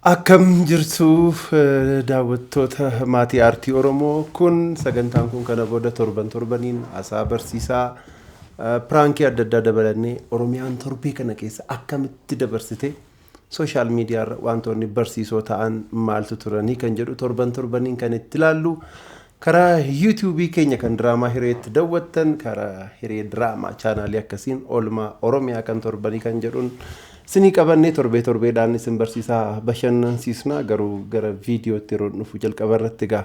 Akkam jirtu daawwattoota maatii aartii Oromoo? Kun sagantaan kun kana booda torban torbaniin haasaa barsiisaa, prankii adda addaa dabalannee Oromiyaan torbee kana keessa akkamitti dabarsite, social mediaarra wantoonni barsiisoo ta'an maaltu turanii kan jedhu torban torbaniin kan itti ilaallu, karaa YouTubeii keenya kan Diraamaa Hireetti daawwattan, karaa Hiree Diraamaa channelii akkasiin oolmaa Oromiyaa kan torbanii kan jedhuun isinii qabannee torbee torbeedhaan isin barsiisaa bashannansiisna. Garuu gara viidiyootti yeroo dhufu, jalqaba irratti egaa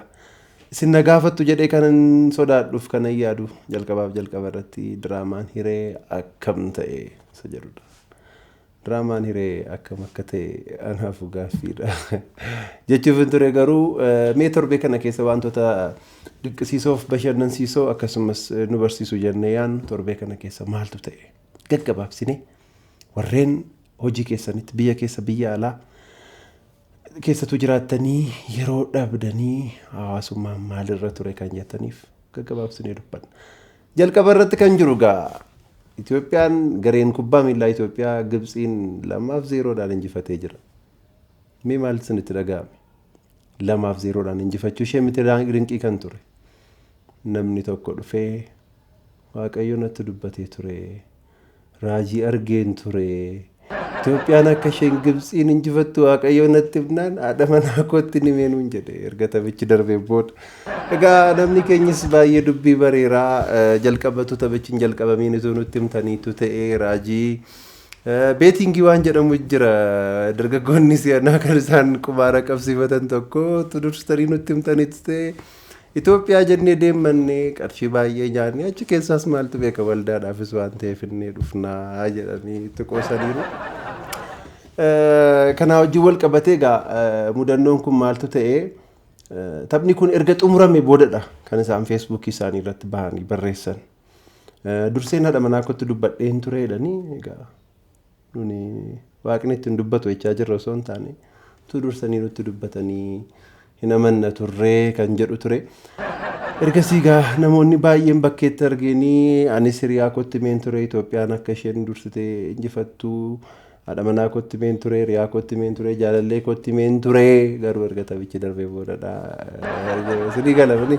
isin na gaafattu jedhee kanan sodaadhuuf kanan yaadu, jalqabaaf jalqaba irratti diraamaan Hiree akkam ta'e isa jedhudha. Diraamaan Hiree akkam akka ta'e anaafu gaaffiidha jechuuf hin ture. Garuu mee torbee kana keessa wantoota dinqisiisoof bashannansiisoo akkasumas nu barsiisu jennee yaannu torbee kana keessa maaltu ta'e gaggabaabsine, warreen hojii keessanitti biyya keessa, biyya alaa keessattuu jiraattanii yeroo dhabdanii hawaasummaan maalirra ture kan jettaniif gaggabaabsinee dubbanna. Jalqaba irratti kan jiru gaa Itoophiyaan, gareen kubbaa miillaa Itoophiyaa Gibxiin 2-0dhaan injifatee jira. Mee maal isinitti dhaga'ame? 2-0dhaan injifachuu ishee miti rinqii kan ture. Namni tokko dhufee, "Waaqayyo natti dubbatee ture. Raajii argeen ture. Itoophiyaan akka isheen Gibxiin injifattu Waaqayyo natti himnaan haadha manaa kootti ni meenuun," jedhe erga taphichi darbee booda. Egaa namni keenyas baay'ee dubbii bareeraa jalqabatu taphichi hin jalqabamiin utuu nutti himtaniitu ta'e, raajii bettingii waan jedhamu jira, dargaggoonni si'anaa kan isaan qumaara qabsiifatan tokko dursitanii nutti himtaniitu ta'e, Itoophiyaa jennee deemannee qarshii baay'ee nyaannee achi keessaas maaltu beeka, waldaadhaafis waan ta'eef inni dhufnaa jedhanii itti qoosaniiru. Kanaa wajjin wal qabatee egaa mudannoon kun maaltu ta'e? Taphni kun erga xumurame boodadha kan isaan Facebookii isaanii irratti bahanii barreessan. "Durseen haadha manaa kootti dubbadheen ture," jedhanii. Egaa nuni waaqni ittiin dubbatu jechaa jirra osoo hin taane, utuu dursanii nutti dubbatanii hin amanna turree kan jedhu ture. Ergasii egaa namoonni baay'een bakkeetti arganii, anis hiriyaa kootti meen ture, Itoophiyaan akka isheen dursitee injifattu haadha manaa kootti meen ture, hiriyaa kootti meen ture, jaalallee kootti meen ture, garuu erga taphichi darbee boodadha. Sidii galamani.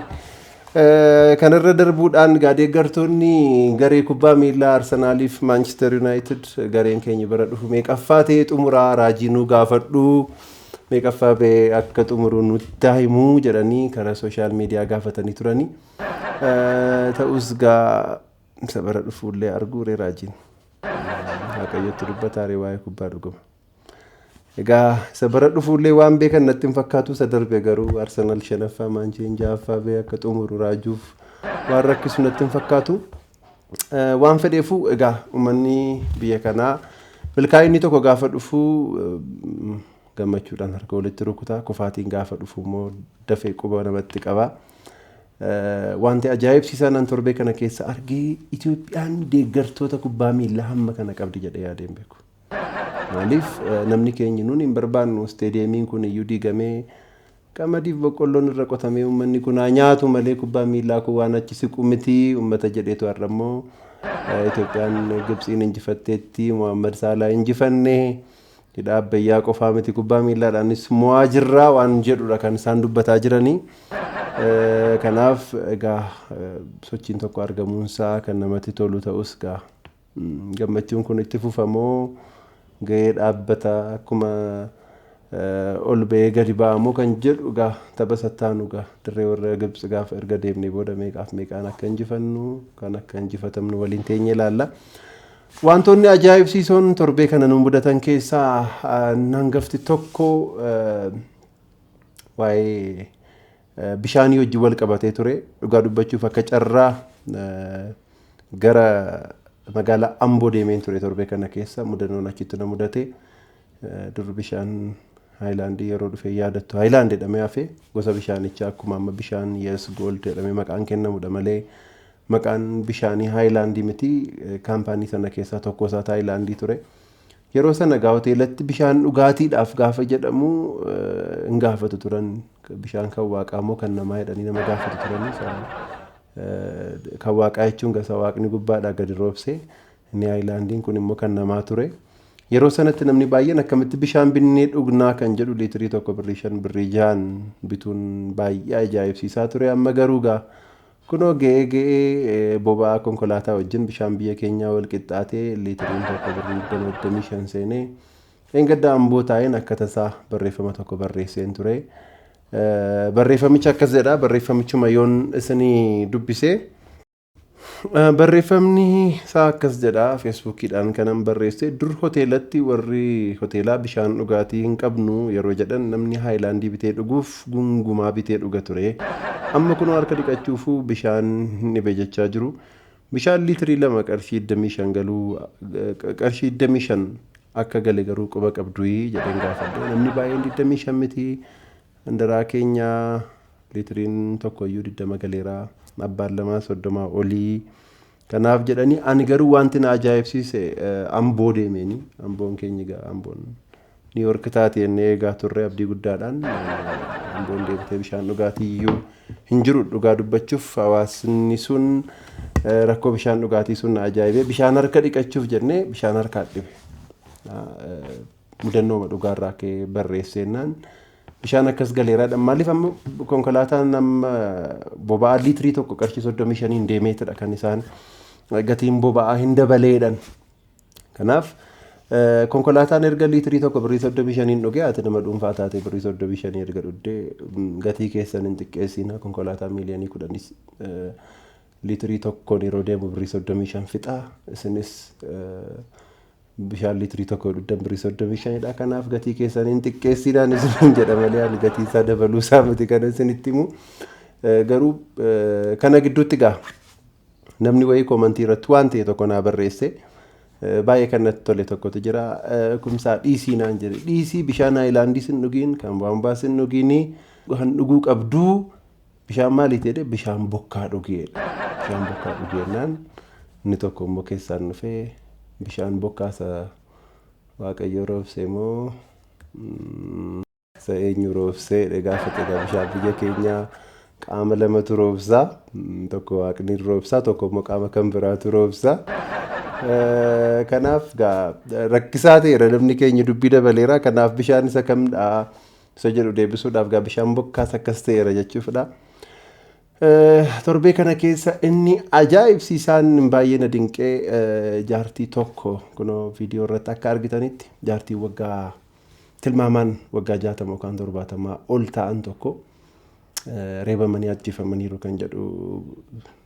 Kanarra darbuudhaan egaa deeggartoonni garee kubbaa miilaa Arsenaaliif Manchester United, "Gareen keenya bara dhufu meeqaffaa ta'ee xumuraa, raajii nuu gaafadhu, meeqaffaa ba'ee akka xumuru nutti himuu," jedhanii karaa social media gaafatanii turanii. Ta'us gaa isa bara dhufuullee arguu ree raajiin. Waaqayyotti dubbataaree waa'ee kubbaa dhuguma. Egaa isa bara dhufuullee waan beekan natti hin fakkaatu. Isa darbe garuu Arsenaal shanaffaa, Maancheen ja'affaa ba'ee akka xumuru raajuuf waan rakkisu natti hin fakkaatu. Waan fedheefuu egaa uummanni biyya kanaa milkaa'inni tokko gaafa dhufu gammachuudhaan harka walitti rukutaa, kufaatiin gaafa dhufu immoo dafee quba namatti qaba. Wanti ajaa'ibsiisaan an torbee kana keessa argee, Itoophiyaan deeggartoota kubbaa miillaa hamma kana qabdi jedhee yaadeen beeku. Maaliif, namni keenya nuun hin barbaannu, stadiumiin kun iyyuu diigamee qamadiif boqqolloon irra qotamee uummanni kun haa nyaatu malee kubbaa miillaa kun waan achi siqu miti uummata jedheetu, har'a immoo Itoophiyaan Gibxiin injifatteetti, Mohaammed Saalaa injifannee, hidha Abbayyaa qofaa miti kubbaa miillaadhaanis mo'aa jirraa waan jedhudha kan isaan dubbataa jiranii. Kanaaf egaa sochiin tokko argamuunsaa kan namatti tolu ta'us, egaa gammachuun kun itti fufamoo gahee dhaabbata akkuma ol ba'ee gadi ba'amoo kan jedhu, egaa tapha sattaanu egaa dirree warra Gibxi gaafa erga deemnee booda meeqaaf meeqaan akka injifannu kan akka injifatamnu waliin teenyee ilaalla. Wantoonni ajaa'ibsiisoon torbee kana nu mudatan keessaa hangafti tokko waa'ee bishaanii wajjin wal qabatee ture. Dhugaa dubbachuuf akka carraa gara magaalaa Amboo deemeen ture torbee kana keessa, mudannoon achitti na mudate. Dur bishaan haayilaandii yeroo dhufe yaadattu, haayilaand jedhamee hafe. Gosa bishaanichaa akkuma amma bishaan Yes Gold jedhamee maqaan kennamudha malee maqaan bishaanii haayilaandii miti. Kaampaanii sana keessaa tokko isaa haayilaandii ture. Yeroo sana egaa hoteelatti bishaan dhugaatiidhaaf gaafa jedhamu hin gaafatu turan, bishaan kan waaqaa moo kan namaa jedhanii nama gaafatu turan. Kan waaqaa jechuun gosa waaqni gubbaadhaa gadi roobse, inni haayilaandiin kun immoo kan namaa ture. Yeroo sanatti namni baay'een akkamitti bishaan binnee dhugnaa kan jedhu liitirii tokko birrii 5 birrii 6 bituun baay'ee ajaa'ibsiisaa ture. Amma garuu gaa kunoo ga'ee ga'ee boba'aa konkolaataa wajjin bishaan biyya keenyaa wal qixxaatee liitiriin tokko birrii 25 seenee Dheengadda Amboo taa'een akka tasaa barreeffama tokko barreesseen ture. Barreeffamichi akkas jedha. Barreeffamichuma yoon isinii dubbise. Barreeffamni isaa akkas jedha. Feesbuukiidhaan kanan barreesse. Dur hoteelatti warri hoteelaa bishaan dhugaatii hin qabnu yeroo jedhan namni haayilaandii bitee dhuguuf gungumaa bitee dhuga ture. Amma kunoo harka dhiqachuufuu bishaan hin dhibe jechaa jiru. Bishaan liitirii 2 qarshii 25 galuu qarshii 25 akka gale garuu quba qabduyi jedheen gaafadhe. Namni baay'een 25 miti handaraa keenya liitiriin tokko iyyuu 20 galeera abbaan lamaa 30 olii. Kanaaf jedhanii ani garuu wanti na ajaa'ibsiise Amboo deemeeni. Amboon keenya egaa Amboon Niiwoork taate jennee eegaa turre abdii guddaadhaan. Amboon deebitee bishaan dhugaatii iyyuu hin jiru dhugaa dubbachuuf hawaasni sun rakkoo bishaan dhugaatii sun na ajaa'ibee bishaan harka dhiqachuuf jennee bishaan harkaa dhibe. Mudannooma dhugaarraa ka'ee barreesseennaan bishaan akkas galeeraadha. Maaliif amma konkolaataan amma boba'aa liitirii tokko qarshii 35 deemeetidha kan isaan gatiin boba'aa hin dabaleedhan. Kanaaf konkolaataan erga liitirii tokko birrii 35 dhugee ati nama dhuunfaa taate birrii 35 erga dhugdee gatii keessan hin xiqqeessiina konkolaataa miiliyoonii 10 liitirii tokkoon yeroo deemu birrii 35 fixa isinis bishaan liitirii tokko dhugdan birrii 35dha. Kanaaf gatii keessan hin xiqqeessinaan isiniin jedha malee ani gatii isaa dabaluu isaa miti kan isinitti himu. Garuu kana gidduutti gaa namni wayii koomantii irratti waan ta'e tokko naa barreesse. Baay'ee kan natti tole tokkotu jira. Kumsaa dhiisii naan jedhe. Dhiisii bishaan haayilaandii sin dhugiin kan baambaa sin dhugiin kan dhuguu qabduu bishaan maaliiti jedhe bishaan bokkaa dhugee. Bishaan bokkaa dhugee jennaan inni tokko immoo keessaan dhufee bishaan bokkaa isa Waaqayyo roobse moo isa eenyu roobsee jedhee gaafate egaa bishaan biyya keenyaa qaama lamatu roobsa. Tokko waaqni roobsa tokko immoo qaama kan biraatu roobsa. Kanaaf gaa rakkisaa ta'eera namni keenya dubbii dabaleera. Kanaaf bishaan isa kamdha isa jedhu deebisuudhaaf gaa bishaan bokkaas akkas ta'eera jechuufidha. Torbee kana keessa inni ajaa'ibsiisaan baay'ee na dinqee jaartii tokko kunoo viidiyoo irratti akka argitanitti jaartii waggaa tilmaamaan waggaa 60 yookaan 70 ol ta'an tokko reebamanii ajjeefamaniiru kan jedhu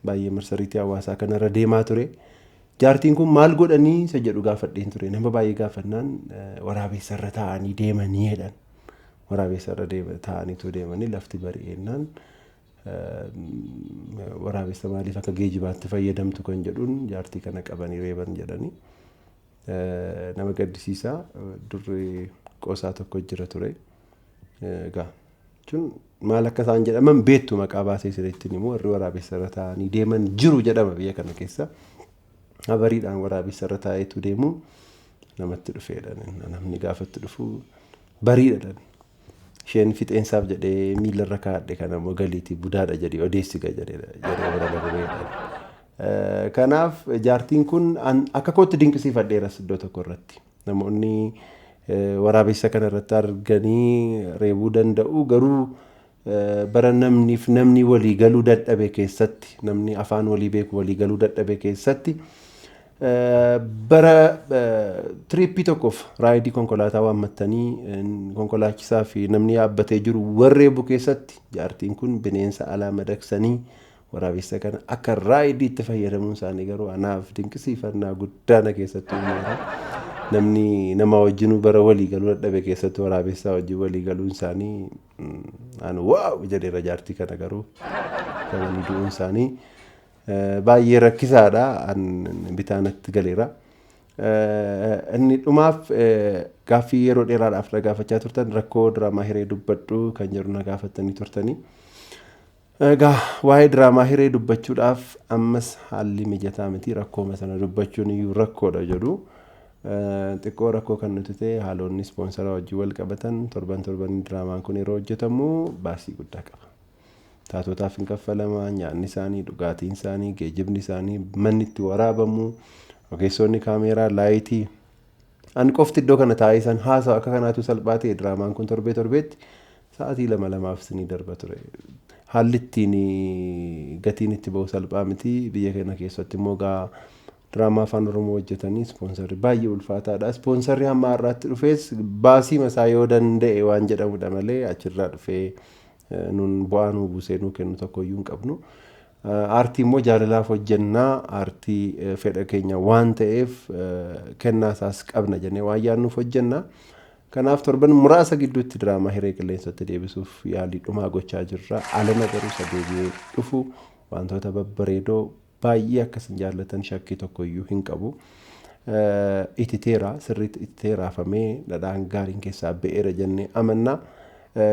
baay'ee marsariitii hawaasaa kanarra deemaa ture. Jaartiin kun maal godhanii isa jedhu gaafadheen ture. Nama baay'ee gaafannaan waraabessarra taa'anii deemanii jedhan. Waraabessarra taa'aniitu deemanii lafti bari'eennaan waraabessa maaliif akka geejibaatti fayyadamtu kan jedhuun jaartii kana qabanii reeban jedhanii. Nama gaddisiisaa durri qoosaa tokko jira ture. Egaa jechuun maal akka isaan jedhaman beektu maqaa baasee isinitti himu warri waraabessa irra taa'anii deeman jiru jedhama biyya kana keessa. Abariidhaan waraabessa irra taa'eetu deemu namatti dhufeedha. Namni gaafatti dhufu bariidha. Isheen fixeensaaf jedhee miilarra kaa'adhe kana immoo galiitii budaadha jedhee odeessiga jedhee bira darbeedha. Kanaaf jaartiin kun akka kootti dinqisiifadheeras iddoo tokko irratti. Namoonni waraabessa kana irratti arganii reebuu danda'u garuu bara namniif namni walii galuu dadhabe keessatti namni afaan walii beeku walii galuu dadhabe keessatti bara tiriippii tokkoof raayidii konkolaataa waammattanii konkolaachisaa fi namni yaabbatee jiru warreebu keessatti jaartiin kun bineensa alaa madaqsanii waraabessa kana akka raayidiitti fayyadamuun isaanii garuu anaaf dinqisiifannaa guddaa na keessatti uumeera. Namni nama wajjinuu bara walii galuu dadhabe keessatti waraabessaa wajjin walii galuun isaanii an wow jedheera jaartii kana garuu qabanii du'uun isaanii baay'ee rakkisaadha. An bitaa natti galeera. Inni dhumaaf gaaffii yeroo dheeraadhaaf na gaafachaa turtan rakkoo diraamaa hiree dubbadhu kan jedhu na gaafattanii turtanii. Egaa waa'ee diraamaa hiree dubbachuudhaaf ammas haalli mijataa miti rakkooma sana dubbachuun iyyuu rakkoodha jedhu. Xiqqoo rakkoo kan nuti ta'e haalonni ispoonsara wajjin wal qabatan torban torbanii diraamaan kun yeroo hojjetamu baasii guddaa qaba. Taatotaaf hin kaffalama, nyaanni isaanii, dhugaatiin isaanii, geejjibni isaanii, manni itti waraabamu, ogeessonni kaameeraa, laayitii. Ani qofti iddoo kana taa'ee san haasawa akka kanaatu salphaa ta'e diraamaan kun torbee torbeetti sa'aatii lama lamaaf sinii darba ture. Haalli ittiin gatiin itti ba'u salphaa miti. Biyya kana keessatti immoo gaa diraamaa afaan Oromoo hojjetanii ispoonsarri baay'ee ulfaataadha. Ispoonsarri hamma har'aatti dhufes baasii masaa yoo danda'e waan jedhamudha malee achirraa dhufee nuun bu'aa nuu buusee nuu kennu tokkoyyuu hin qabnu. Aartii immoo jaalalaaf hojjennaa, aartii fedha keenya waan ta'eef kennaa isaas qabna jennee waan yaadnuuf hojjenna. Kanaaf torban muraasa gidduutti diraamaa Hiree qilleensatti deebisuuf yaalii dhumaa gochaa jirra. Alana garuu isa deebi'ee dhufu wantoota babbareedoo baay'ee akka isin jaallatan shakkii tokkoyyuu hin qabu. Ititeera, sirriitti ititee raafamee dhadhaan gaariin keessaa ba'eera jennee amanna.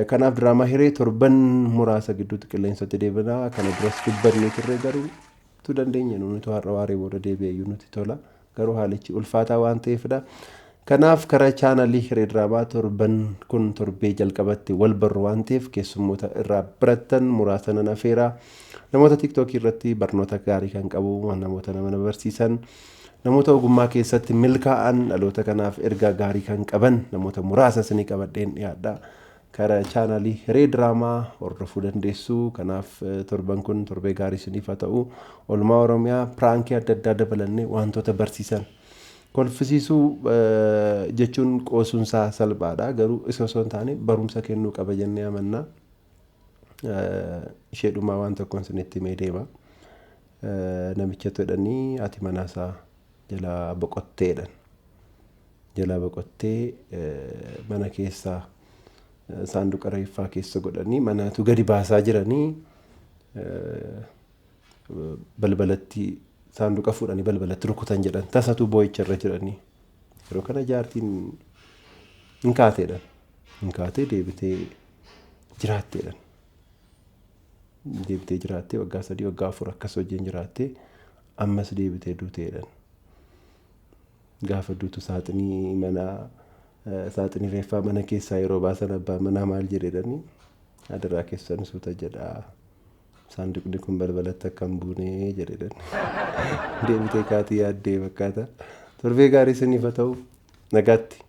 Kanaaf diraamaa Hiree torban muraasa gidduutti qilleensatti deebina. Kana duras dubbannee turre, garuu tu dandeenya nuti har'a waaree booda deebi'ee iyyuu nutti tola. Garuu haalichi ulfaataa waan ta'eefidha. Kanaaf karaa chaanalii Hiree Diraamaa torban kun torbee jalqabatti wal barru waan ta'eef keessummoota irraa barattan muraasa nan afeera. Namoota TikTokii irratti barnoota gaarii kan qabu, namoota nama barsiisan, namoota ogummaa keessatti milkaa'an, dhaloota kanaaf ergaa gaarii kan qaban namoota muraasa isinii qabadheen dhiyaadha. Karaa chaanalii Hiree Diraamaa hordofuu dandeessu. Kanaaf torban kun torbee gaarii isiniif haa ta'u. Oolmaa Oromiyaa piraankii adda addaa dabalannee wantoota barsiisan. Kolfisiisuu jechuun qoosuunsaa salphaadha. Garuu isa osoo hin taane barumsa kennuu qaba jennee amanna. Ishee dhumaa waan tokkoon isinitti himee deema. Namichatu jedhanii haati manaasaa jalaa boqotteedhan. Jalaa boqottee mana keessaa saanduqa reeffaa keessa godhanii manaatu gadi baasaa jiranii balbalatti saanduqa fuudhanii balbalatti rukutan jedhan, tasatu boo'icha irra jiranii. Yeroo kana jaartiin hin kaateedhan. Hin kaatee deebitee jiraatteedhan. Deebitee jiraattee waggaa 3, waggaa 4 akkas wajjin jiraattee ammas deebitee duuteedhan. Gaafa duutu saaxinii manaa, saaxinii reeffaa mana keessaa yeroo baasan abbaan manaa maal jedheedhanii, "Adaraa keessan suuta jedhaa, saanduqni kun balbalatti akka hin buune," jedheedhan. Deebitee kaatii yaaddee fakkaata. Torbee gaarii isiniif haa ta'u, nagaatti.